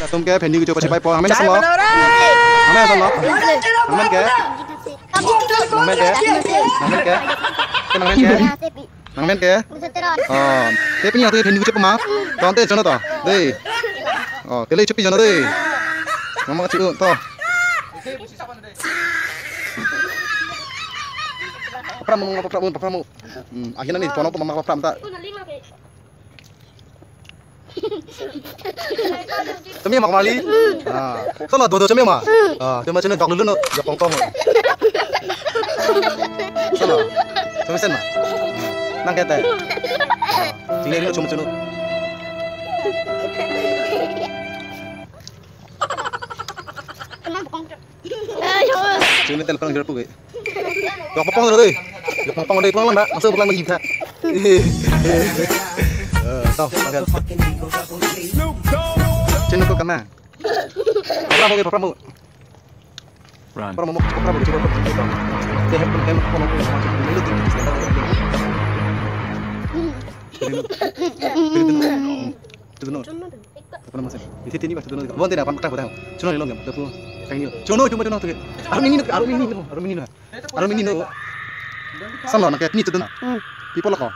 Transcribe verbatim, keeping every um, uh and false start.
Atum ke phendi kecho pachipaipo. Nangmen ason lo? Nangmen ason lo? Nangmen ke? Nangmen ke? Nangmen ke? Ke nangmen ke? Nangmen ke? Oh, te pini atu phendi kecho pama. Tonte jono to. Dei. Oh, tele chepi jono dei. Mama kachi to. Papram mo, papram mo, papram mo. Hmm, akhirnya nih, pono to mama papram ta. Chome ma kamali? Ah, sono dodo chome ma? Ah, chome chome dok lulu no, ya pong pong. Sono. Chome sen ma? Nang kete. Chine ri chome chome. Chome tel pang jor pu ke. Yok pong pong dei. Yok pong pong dei, pong lang na. Masuk pong lang lagi ta. Eh, tau, makan. Chine ko kana. Program oke, program. Run. Program mo, program mo, program mo. Oke, hem, hem, program mo. Itu no. Apa nama sih? Itu tini pas itu no. Bon, tidak, apa, apa, apa. Chino, ilong, apa, apa. Thank you. Chino, chino, chino, tuh. Aru mini, aru mini, aru mini. Aru mini no. Sono, nangke ni chedun. Hmm. People ko.